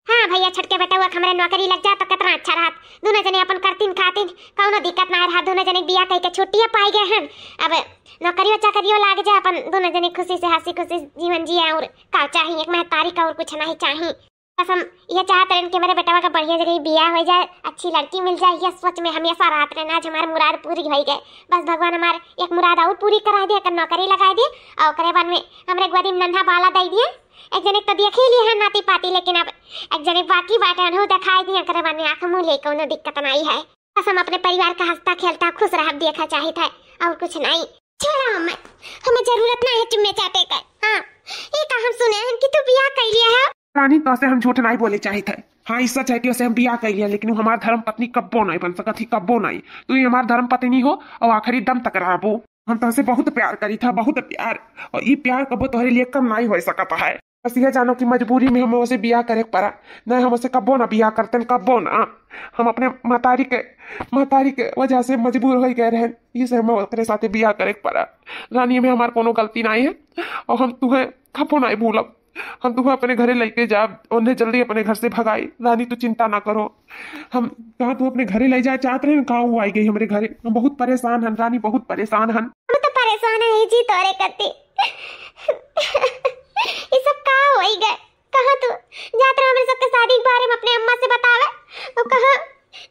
हाँ भैया, छोटके बेटउआ के हमरे नौकरी लग जा तो कितना अच्छा रहत। दोनों जने अपन करतीन खातीन, कौनो दिक्कत ना रहत। दोनों जने बियाह कइके छुट्टिया पाई गए हन। अब नौकरियो चाकरियो लाग जा, अपन दोनों जने खुशी से हंसी खुशी जीवन जिए, और का चाही एक महतारी का, और कुछ नहीं चाही। बस हम ये चाहत रहन कि हमारे बेटवा का बढ़िया जगह बियाह हो जाए, अच्छी लड़की मिल जाए, ये सोच में हमेशा रहत रहन। आज हमार मुराद पूरी हो गए। बस भगवान हमार एक मुराद और पूरी करा दे, एक नौकरी लगा दे, और ओकरे बाद में हमरे गोदी में नन्हा बाला दे दिए। एक जने तो देख ही लिए हैं नाती पाती, लेकिन अब एक जने बाकी बाटे, उन्हें दिखाई दिए, ओकरे बाद में आँख मुँह ले, कोनो दिक्कत नहीं है। बस हम अपने परिवार का हंसता खेलता खुश रहब देखा चाहित है, और कुछ नहीं। छोड़ा हमें, हमें जरूरत नहीं है चुम्मे चाटे का। हाँ, ये का हम सुने हैं कि तू बियाह कर लिया है? रानी, तो से हम झूठ नहीं बोले चाहित है। हाँ, ई सच है कि उसे हम बियाह कर लिया, लेकिन वो हमार धर्म पत्नी कब्बो नहीं बन सकत ही, कब्बो नहीं। तू ही हमार धर्म पत्नी हो और आखिरी दम तक रहबो। हम तोहसे बहुत प्यार करी था, बहुत प्यार। और ई प्यार कबो तोहरे लिए कम नहीं हो सकत है। बस ये जानो कि मजबूरी में हमें उसे बियाह करे के पड़ा, नहीं हम उसे कब्बो ना बियाह करते, कब्बो ना। हम अपने महतारी के, महतारी के वजह से मजबूर हो गए रहे, इसे हमें ओकरे साथे बियाह करे के पड़ा। रानी, में हमार कोनो गलती नहीं है और हम तुम्हें कब्बो नहीं भूलब। हम तुम्हें अपने घरे लेके जाब, उन्हें जल्दी अपने घर से भगाई। रानी, तू चिंता ना करो। हम कहाँ तू अपने घरे ले जाए चाहत रहे, कहाँ वो आई गई हमरे घरे। हम बहुत परेशान हन रानी, बहुत परेशान हन। हम तो परेशान है जी तोरे कते। ये सब का होई गए? कहाँ तू जात रहे हमरे सबके शादी के बारे में अपने अम्मा से बतावे, और कहाँ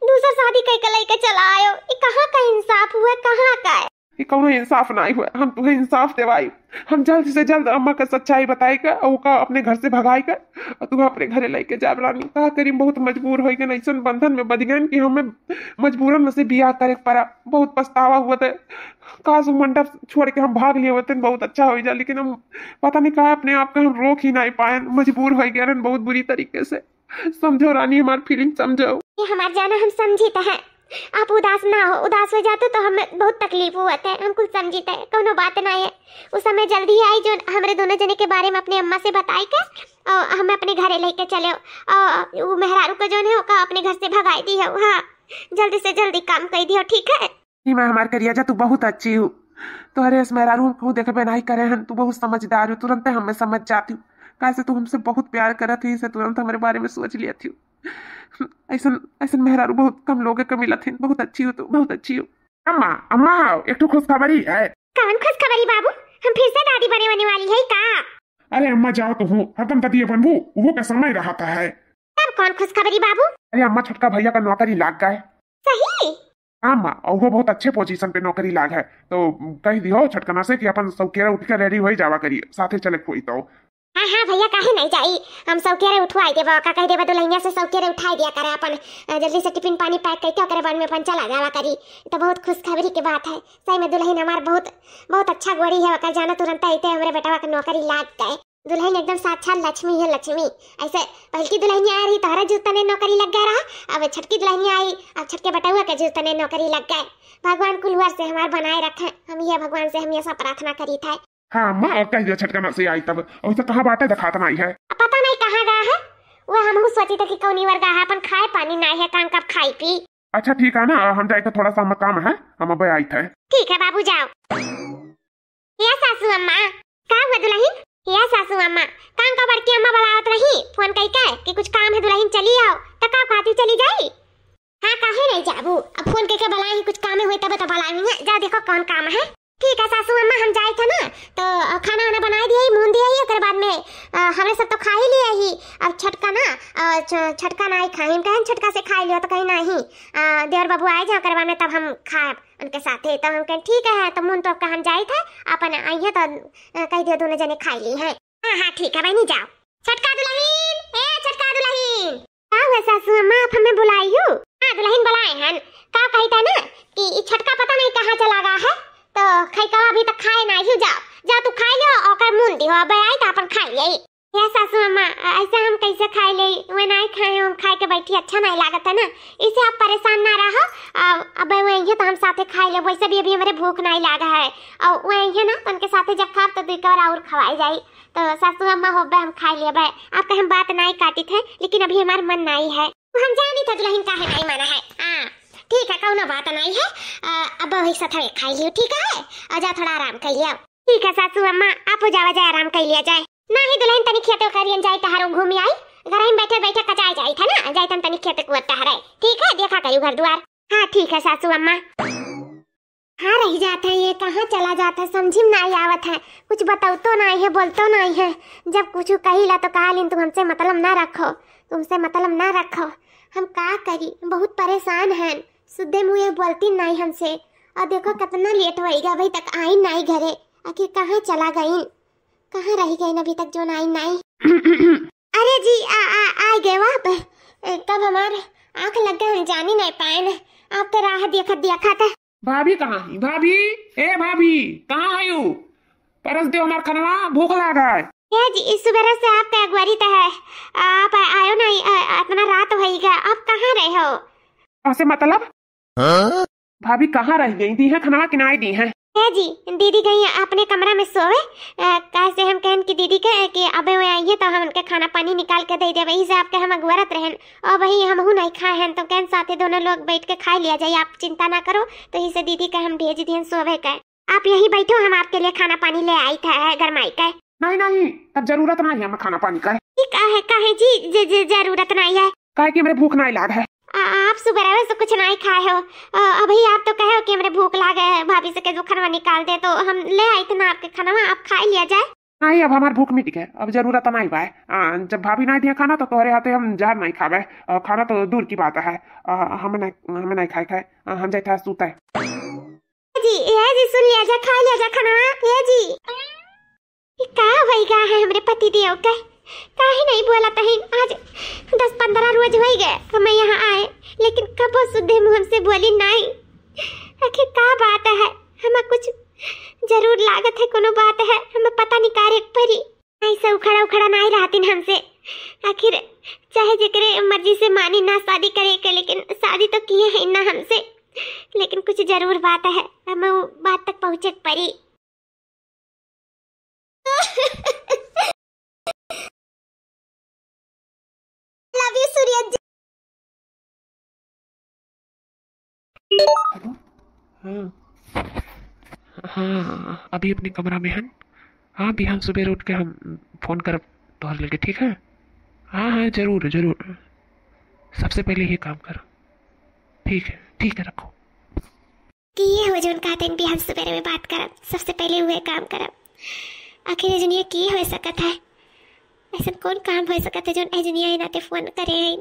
दूसर शादी कह के लेके चला आयो? ये कहाँ का इंसाफ हुआ, कहाँ का है? ये कौनो इंसाफ नहीं हुआ, हम तुम्हें इंसाफ देवाई। हम जल्द से जल्द अम्मा का सच्चाई बताई का, और ओका अपने घर से भगाई का, और तुम्हें अपने घरे लेके जाब रानी। का करी, बहुत मजबूर हो गए, ऐसन बंधन में बंध गए कि हमें मजबूरन में से बियाह करे के पड़ा। बहुत पछतावा हुआ था, काश वो मंडप छोड़ के हम भाग लिए होते, बहुत अच्छा हो जा, लेकिन हम पता नहीं कहा अपने आप को हम रोक ही नहीं पाए, मजबूर हो गए रहन बहुत बुरी तरीके से। समझो रानी, हमार फीलिंग समझो। ये हमार जाना, हम समझित है, आप उदास ना हो, उदास हो जाते तो हमें बहुत तकलीफ हुआ थे, हम कुछ समझित है, कोनो बात ना है। उस समय जल्दी आई जो हमरे दोनों जने के बारे में अपने अम्मा से बताई के और हमें अपने घरे लेके चले, और वो मेहरारू को जो है ओका अपने घर से भगाई दी है। हाँ, जल्दी से जल्दी काम कर दियो, ठीक है? सीमा, हमार करिया जा, तू बहुत अच्छी हो। तोहरे अस मेहरारू हम कहूँ देखबे नहीं करे हन, तू बहुत समझदार हो, तुरंते हमें समझ जाती हूँ। काहे से तू हमसे बहुत प्यार करत ही, से तुरंत हमरे बारे में सोच लिया थी। ऐसन, ऐसन मेहरारू बहुत कम लोग के मिलत ही। बहुत अच्छी हो तू, बहुत अच्छी हो। अम्मा, अम्मा, एक ठो खुशखबरी है। कौन खुशखबरी बाबू? हम फिर से दादी बने होने वाली है का? अरे अम्मा, जाओ तो हूँ, हरदम दादी बनबू, उहो का समय रहता है। तब कौन खुशखबरी बाबू? अरे अम्मा, छोटका भैया का नौकरी लाग गए। सही? हाँ अम्मा, और वो बहुत अच्छे पोजीशन पे नौकरी लाग है, तो कह दियो छोटकना से कि अपन सौकेरा उठ के रेडी हो जावा करिए, साथे चले कोई तो। हाँ, हाँ भैया, काहे नहीं जाई, हम सौकेरे उठवाई देबा, का कह देबा दुल्हनिया से सौकेरे उठाई दिया करे अपन, अ, जल्दी से टिफिन पानी पैक करके ओकरे बाद में अपन चला जावा करी। तो बहुत खुशखबरी की बात है, सही में दुल्हन हमार बहुत, बहुत अच्छा गोरी है, ओकर जाना तुरंत अइते हमरे बेटवा के नौकरी लाग गए। दुल्हन एकदम साक्षात लक्ष्मी है, लक्ष्मी। ऐसे पहलकी दुल्हनिया आ रही, तोहरा जूतने नौकरी लग गया रहा, अब छटकी दुल्हनिया आई, अब छटके बेटवा के जूतने नौकरी लग गए। भगवान कुल वर्ष से हमार बनाए रखे, हम ये भगवान से हमेशा प्रार्थना करी थे। हाँ अम्मा, और कह दिया छटकना से आई तब। और तो कहाँ बाटे, दिखात नहीं है। अब पता नहीं कहाँ गया है। वो हमहू सोची थे कि कौनी वर गया है, अपन खाए पानी नहीं है, कहाँ कब खाई पी। अच्छा ठीक है ना, हम जाए थे, थोड़ा सा हमें काम है, हम अब आई थे। ठीक है बाबू, जाओ। या सासू अम्मा। का हुआ दुल्हन? या सासू अम्मा, कहाँ का बड़की अम्मा बुलावत रही फोन कई के कि कुछ काम है दुल्हन चली आओ, तो का कहती चली जाई? हाँ, काहे नहीं जाबू? अब फोन करके बुलाए ही, कुछ काम होई तब तो बुलाए ही है। जा देखो कौन काम है। ठीक है सासू अम्मा, हम जाए थे ना, तो खाना वाना बनाए दिए ही, मून दिए ही, ओकर बाद में, अ, हमरे सब तो खा ही लिए ही। अब छटका ना, अ, छ-, छटका ना ही खाए, हम कहें छटका से खा लियो, तो कहीं नहीं, अ, देवर बाबू आए जाए, ओकर बाद में तब हम खाए उनके साथे। तो हम कहें ठीक है, तो मून तो का हम जाए थे, अपन आई है तो, अ, कह दियो दोनों जने खा ली है। हाँ, हाँ, ठीक है बहनी, जाओ। छटका दुल्हन, ए छटका दुल्हन। का हुआ सासू अम्मा, आप हमें बुलाई हो? हाँ दुल्हन बुलाए हन। का कही था ना कि ई छटका पता नहीं कहाँ चला गया है, तो खैकवा अभी तक खाए नहीं हो। जाओ, जाओ तू खाई लो, ओकर मून दी हो, अब आई तो अपन खाई ले। या सासू अम्मा, ऐसे हम कैसे खाई ले? वे नहीं खाए, हम खाए के बैठी, अच्छा नहीं लागत है ना, इसे आप परेशान ना रहो। अब, अब वे ये तो हम साथे खाई ले, वैसे भी अभी हमरे भूख नहीं लागा है। और वे ये ना, तो उनके साथे जब खाब तो दुई कवर और खवाई जाई। तो सासू अम्मा होबे, हम खाई लेबे, आपका हम बात नाई काटित है, लेकिन अभी हमार मन नाई है। हम जानी था दुल्हन काहे नाई माना है। हाँ, ठीक है, कौनो बात नाई है। अ, अब वही साथ में खाई लियो, ठीक है? और जा थोड़ा आराम कर लियो। ठीक है सासू अम्मा, आप हो जावा जाए, आराम कर लिया जाए। नहीं दुल्हन, तनी खेते करियन जाए, टहरो घूमी आई। घर में बैठे बैठे कचाई जाए था ना, जाए तन तनी खेते कुआ टहरे। ठीक है, देखा करियो घर द्वार। हाँ ठीक है सासू अम्मा। कहाँ रह जात है ये, कहाँ चला जात है, समझी में नाई आवत है। कुछ बतौतो नाई है, बोलतो नाई है। जब कुछ कहिला तो कहलिन, "तुम हमसे मतलब ना रखो, तुमसे मतलब ना रखो।" हम का करी, बहुत परेशान हैं। सुद्धे मुँह ये बोलती नाई हमसे। और देखो कितना लेट होइगा, अभी तक आई नाई घरे। आखिर कहाँ चला गईन, कहाँ रह गईन अभी तक जोन आई नाई। अरे जी, आ, आ, आ गए आप। ए, कब हमार आँख लग गए, हम जानी नहीं पाए न। आप तो राह देखत देखत। भाभी कहाँ है? भाभी, ए भाभी, कहाँ है यू? परस दे हमार खनवा, भूख लागा है। ए जी, इस सुबह से आपका अगुवारी तो है, आप आयो नहीं, अ, इतना रात होइगा, आप कहाँ रहे हो? ऐसे मतलब? हाँ? भाभी कहाँ रह गई? दी है खनवा कि नाई दी है? ए जी, दीदी गई अपने कमरा में सोवे। अ, काहे से हम कहन कि दीदी के कि अबे वे आइए तो हम उनके खाना पानी निकाल के दे देवे, इसे आपके हम अगुवरत रहन। और वही हमहू नहीं खाए हैं तो कहन साथे दोनों लोग बैठ के खा लिया जाए, आप चिंता ना करो। तो इसे दीदी के हम भेज दिहन सोवे के। आप यही बैठो, हम आपके लिए खाना पानी ले आई था गरमाई के। नहीं नहीं, तब जरूरत नहीं है हमें खाना पानी का। ई का है, काहे जी, ज-, ज-, जरूरत नहीं है? काहे कि हमरे भूख नहीं लाग है। आ, आप सुबह से कुछ नहीं खाए हो। आ, अभी आप तो कहे हो कि हमरे भूख लाग है, भाभी से के जो खाना निकाल दे तो हम ले आई थे ना आपके खाना, आप खा लिया जाए। नहीं, अब हमार भूख मिट गए, अब जरूरत नहीं बा। आ, जब भाभी नहीं दिया खाना तो तोहरे हाथे हम जहर नहीं खावे। आ, खाना तो दूर की बात है। आ, हमें नहीं, हमें नहीं खाए खाए। आ, हम जाए था सूते। जी, ए जी, सुन लिया जा, खा लिया जा खाना, ए जी। ये का होई गा है हमरे पति देव के? काहे नहीं बोला तहिन? आज दस पन्द्रह रोज होई गए हमें यहाँ आए, लेकिन कबो सुद्धे मुँह हमसे बोली नहीं। आखिर का बात है? हमें कुछ जरूर लागत है, कोनो बात है, हमें पता निकारे के पड़ी। ऐसे उखड़ा उखड़ा नहीं रहतीन हमसे। आखिर चाहे जेकरे मर्जी से मानी ना शादी करे के, लेकिन शादी तो किए है ना हमसे। लेकिन कुछ जरूर बात है, हमें वो बात तक पहुँचे के पड़ी। Love you सूर्या जी। हेलो, हाँ, हाँ, अभी अपने कमरा में हन। हाँ, बिहान सुबह उठ के हम फोन करब, तोहर लगे, ठीक है? हाँ, हाँ, जरूर, जरूर। सबसे पहले ये काम कर। ठीक है, ठीक है, रखो। कि ये हो जौन कहते हैं बिहान सुबेरे में बात करब, सबसे पहले उहे काम करब। आखिर एजनिया की हो सकत है, ऐसन कौन काम हो सकत है जौन एजनिया ही नाते फोन करे हैं?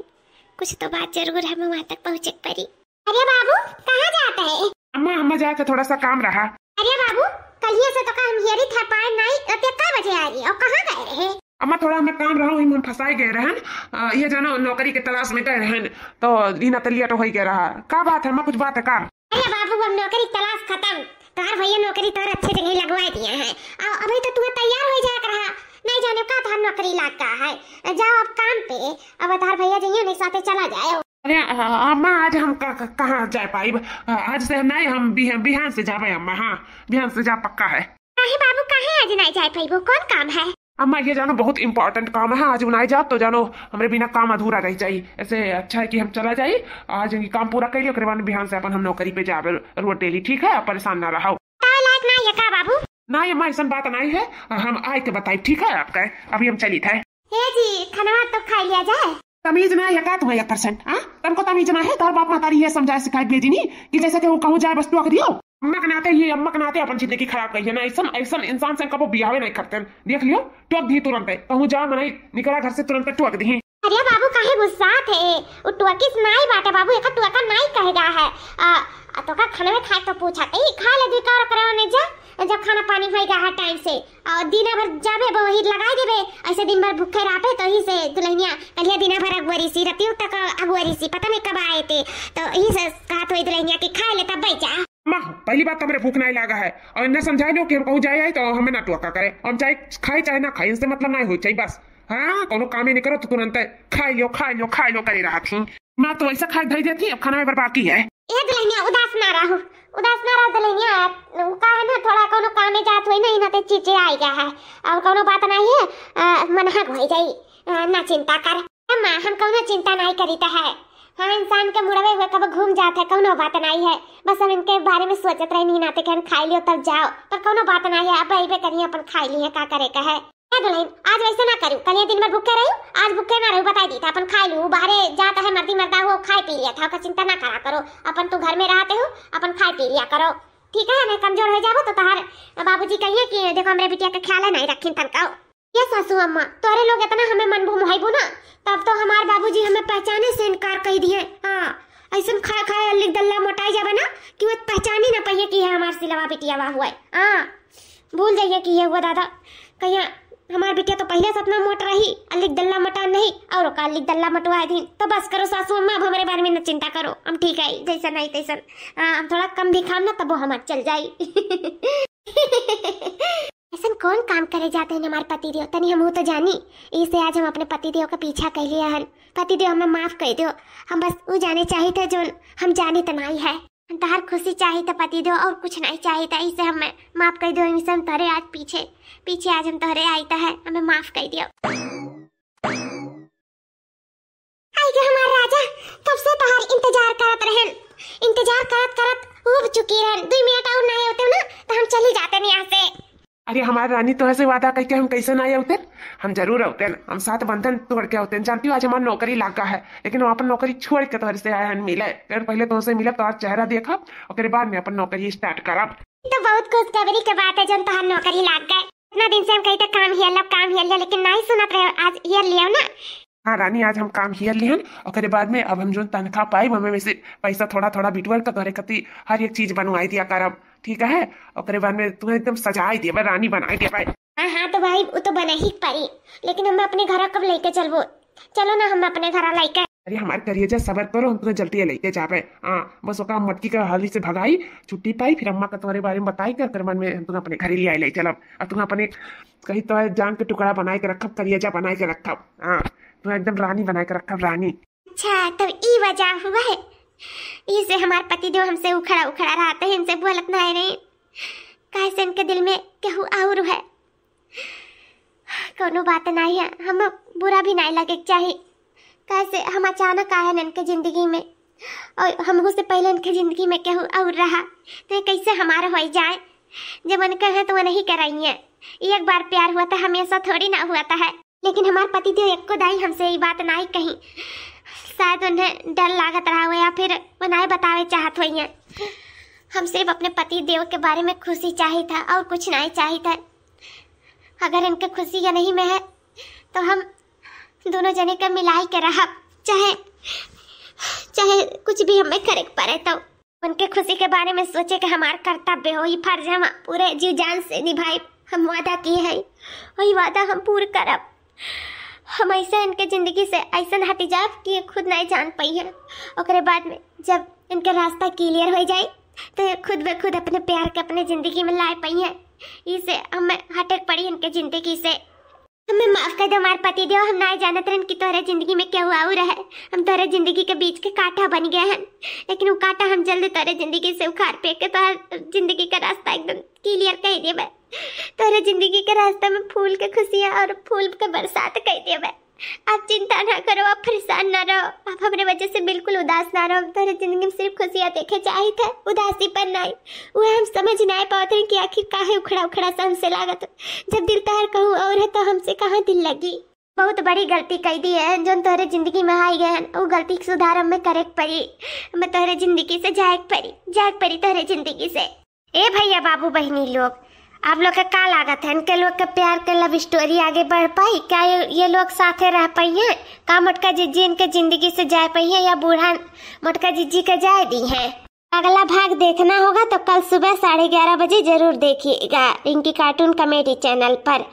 कुछ तो बात जरूर हमें वहाँ तक पहुँचे के पड़ी। अरे बाबू, कहाँ जात है? अम्मा, अम्मा जाए के थोड़ा सा काम रहा। अरे बाबू, कलिया से तो काम हियरी था पाए नहीं, अते कै बजे आ रही और कहाँ गए रहे? अम्मा, थोड़ा हमें काम रहा, वही में हम फंसाए गए रहन। अ, ये जानो, नौकरी के तलाश में गए रहन, तो ई नाते लेट हो गया रहा। का बात है अम्मा, कुछ बात है का? अरे बाबू, अब नौकरी तलाश खत्म। तोहार भैया नौकरी तोहर अच्छे जगह लगवा दिए हैं। आ, अभी तो तुम्हें तैयार हो जाए रहा, नहीं जाने का तोहार नौकरी लाग का है। जाओ अब काम पे, अब तोहार भैया जइए नहीं साथे चला जाए। अरे, अ, अम्मा, आज हम क-, क-, कहाँ जाए पाइब? अ, आज से नहीं, हम बिह-, बिहान से जाबे अम्मा। हाँ, बिहान से जा, पक्का है। काहे बाबू, काहे आज नहीं जाए पाइबो? कौन काम है? अम्मा, ये जानो, बहुत important काम है। आज नहीं जाब तो जानो, हमरे बिना काम अधूरा रह जाई। ऐसे अच्छा है कि हम चला जाई, आज ये काम पूरा कर ली, ओकरे बाद बिहान से अपन हम नौकरी पे जाबे रोज daily, ठीक है? आप परेशान ना रहो। बतावे लायक नहीं है का बाबू? नहीं अम्मा, ऐसन बात नहीं है, हम आए के बताई, ठीक है? आपका अभी हम चली थे। हे जी, खाना तो खा लिया जाए। तमीज ना है का तुम्हें एक percent? हाँ, तुमको तमीज ना है? तोहर बाप महतारी ये समझाए सिखाए भेजिनी कि जैसे कि वो कहूँ जाए बस टोक दियो। अम्मा के नाते, ये अम्मा के नाते अपन जिंदगी खराब करी है ना। ऐसन, ऐसन इंसान से कबो बियाहे नहीं करते हैं। देख लियो, टोक दी तुरंत है। कहूँ जा मनाई, निकला घर से तुरंत टोक दी। अरे बाबू, काहे गुस्सात है? उ टोकिस नाई बाटे बाबू, एका टोका नाई कहेगा है। आ, आ तोका खाना में खाए तो पूछा, कहीं खा ले दुई का और करे जा, जब खाना पानी होई गा है time से। और दिन भर जाबे, वही लगाई देबे, ऐसे दिन भर भूखे रहबे, तो ही से दुल्हनिया कलिया दिन भर अगुवरी सी, रतियों तक अगुवरी सी, पता नहीं कब आए थे। तो यही से कहत हुई दुल्हनिया कि खा ले तब बैठ जा। अम्मा, पहली बात तो हमरे भूख नहीं लागा है, और इन्हें समझा लो कि हम कहूँ जाए आई तो हमें ना टोका करे, हम चाहे खाए चाहे ना खाए, इनसे मतलब नहीं हो चाहिए बस। हाँ, कोनो काम ही नहीं करो तो तुरंत खा लो, खा लो, खा लो करे रहा थी। माँ तो ऐसा खाए धई देती, अब खाना में बाकी है। ए दुल्हनिया, उदास ना रहो, उदास ना रहो दुल्हनिया। उ का है ना, थोड़ा कोनो काम में जात हुई नहीं ना, ते चिड़चिड़ा आई गया है। और कोनो बात नहीं है, अ, मनहक हो जाई, अ, ना चिंता कर। ए माँ, हम कोनो चिंता नहीं करीत है। हाँ, इंसान के मुड़वे हुए कब घूम जात है, कोनो बात नहीं है। बस हम इनके बारे में सोचत रहे नहीं नाते कि हम खाई लियो तब जाओ, पर कोनो बात नहीं है। अब अइबे करिए, अपन खाई लिए, का करे का है। ए दुल्हन, आज वैसे ना करू, कल ये दिन भर भूखे रही, आज भूखे ना रहू, बताई दी था, अपन खाई लू, बाहरे जात है मर्दी मर्दा हो, खाए पी लिया था, ओकर चिंता ना करा करो, अपन तू घर में रहते हो, अपन खाए पी लिया करो, ठीक है? नहीं कमजोर हो जाबो तो तोहार बाबूजी कहिए कि देखो हमरे बिटिया के ख्याल है नहीं रखिन तनका। ये सासू अम्मा, तोरे लोग इतना हमें मन भुमहाइबू ना, तब तो हमार बाबूजी हमें पहचाने से इनकार कह दिए। हाँ, ऐसन खाए खाए अल्लिक दल्ला मोटाई जाबे ना कि वो पहचानी ना पाइए कि ये हमार सिलवा बिटियावा हुआ है। हाँ, भूल जाइए कि ये हुआ दादा, कहिया हमार बिटिया तो पहले से इतना मोट रही, अल्लिक दल्ला मोटा नहीं, और ओका अल्लिक दल्ला मोटवा दिन। तो बस करो सासू अम्मा, अब हमारे बारे में न चिंता करो, हम ठीक है, जैसा नहीं तैसन। हाँ, हम थोड़ा कम भी खाम ना, तब वो हमार चल जाई। ऐसन कौन काम करे जाते हैं हमार पति देव, तनी हमहू तो जानी। इसे आज हम अपने पति देव का पीछा कर लिया हन। पति देव हमें माफ कर दो, हम बस वो जाने चाहिए थे जो हम जाने तो नहीं है। हम तोहार खुशी चाहित है पति देव, और कुछ नहीं चाहित है, इसे हमें माफ कर दो। इसे हम तोहरे आज पीछे, पीछे आज हम तोहरे आइत है, हमें माफ कर दियो। आई गे हमार राजा, कब से तोहार इंतजार करत रहन, इंतजार करत करत ऊब चुकी रहन। दुई मिनट और नहीं होते ना तो हम चली जाते नहीं यहाँ से। अरे हमार रानी, तोहरे से वादा करके हम कैसे ना अउतेन? हम जरूर अउतेन, हम साथ बंधन तोड़ के अउतेन। जानती हो आज हमार नौकरी लागा है, लेकिन हम अपन नौकरी छोड़ के तोहरे से आए हन मिले। लेकिन पहले तोहसे मिलब, तोहार चेहरा देखब, ओकरे बाद में अपन नौकरी start करब। ई तो बहुत खुशखबरी के बात है जौन तोहार नौकरी लाग गए। इतना दिन से हम कही तो काम हियल लो, काम हियल लो, लेकिन नहीं सुनत रहे, आज हियल लियो ना। हाँ रानी, आज हम काम हियल लिहन, ओकरे बाद में अब हम जौन तनख्वाह पाइब, हमें में से पैसा थोड़ा थोड़ा बिटवर के तोहरे खातिर हर एक चीज बनवाई दिया करब, ठीक है? ओकरे बाद में तुम्हें एकदम सजाई देबे, रानी बनाई देबे। हाँ, हाँ, तो भाई, वो तो बना ही पड़ी, लेकिन हम अपने घर कब लेके चलबो? चलो ना, हम अपने घर लेके। अरे हमार करेजा, सबर करो, हम तुम्हें जल्दी लेके जाबे। हाँ, बस ओका मटकी का हाली से भगाई, छुट्टी पाई, फिर अम्मा का तुम्हारे बारे में बताई के ओकरे बाद में हम तुम्हें अपने घरे ले आई, ले चलब। और तुम्हें अपने कहीं तो जान के टुकड़ा बनाए के रखब, करेजा बनाए के रखब। हाँ, तुम्हें एकदम रानी बनाए के रखब, रानी। अच्छा, तब ई वजह हुआ है, इसे हमार पति देव हमसे उखड़ा उखड़ा रहते हैं, इनसे बोलत नहीं रहे, काहे से इनके दिल में केहू और है। कोनो बात नहीं है, हम बुरा भी नहीं लगे के चाही, काहे से हम अचानक आए हैं इनके जिंदगी में, और हमहू से पहले इनके जिंदगी में केहू और रहा, तो ये कैसे हमारा हो जाए? जब उनके हैं तो वो नहीं कराई है। एक बार प्यार हुआ था, हमेशा थोड़ी ना हुआ था है। लेकिन हमार पति देव एको दाई हमसे ई बात नाई कही। शायद उन्हें डर लागत रहा हो या फिर वो नाई बतावे चाहत होइहैं। हम सिर्फ अपने पति देव के बारे में खुशी चाहित है और कुछ नाई चाहित है। अगर इनके खुशी यही में है तो हम दोनों जने के मिलाई के रहब, चाहे, चाहे कुछ भी हमें करे के पड़े। तो उनके खुशी के बारे में सोचे के हमार कर्तव्य हो, ई फर्ज हम पूरे जी जान से निभाई। हम वादा किए हैं, वही वादा हम पूर करब। हम ऐसे इनके जिंदगी से ऐसन हट जाब कि ये खुद नहीं जान पाई है। ओकरे बाद में जब इनके रास्ता क्लियर हो जाए तो ये खुद ब खुद अपने प्यार के अपने जिंदगी में लाए पाई है। इसे हमें हटे के पड़ी इनके जिंदगी से। हमें माफ कर दो हमार पति देव, हम नाई जानत रहन कि तोहरे जिंदगी में केहू और है। हम तोहरे जिंदगी के बीच के कांटा बन गए हैं, लेकिन वो कांटा हम जल्द तोहरे जिंदगी से उखाड़ फेंक के तोहर जिंदगी का रास्ता एकदम क्लियर कर देबे। तोहरे जिंदगी के रास्ता में फूल के खुशियाँ और फूल के बरसात कर देबे। आप चिंता ना करो, आप परेशान ना रहो, आप हमरे वजह से बिल्कुल उदास ना रहो। हम तोहरे जिंदगी में सिर्फ खुशियाँ देखे चाहित है, उदासी पर नाई। वह हम समझ ना पावत रहे कि आखिर काहे उखड़ा उखड़ा सा हमसे लागत। जब दिल तोहर कहूँ और है तो हमसे कहाँ दिल लगी। बहुत बड़ी गलती कई दी है, जोन तोहरे जिंदगी में आई गए हैं, वो गलती के सुधार हमें करे के पड़ी। हमें तोहरे जिंदगी से जाए के पड़ी, जाए के पड़ी तोहरे जिंदगी से। ए भैया, बाबू, बहिनी लोग, आप लोग के का लागत है, इनके लोग के प्यार के लव स्टोरी आगे बढ़ पाई? क्या ये, ये लोग साथे रह पाई हैं? का मोटका जिज्जी इनके जिंदगी से जाए पाई हैं या बूढ़ा मोटका जिज्जी के जाए दी हैं? अगला भाग देखना होगा तो कल सुबह साढ़े ग्यारह बजे जरूर देखिएगा रिंकी कार्टून कॉमेडी चैनल पर।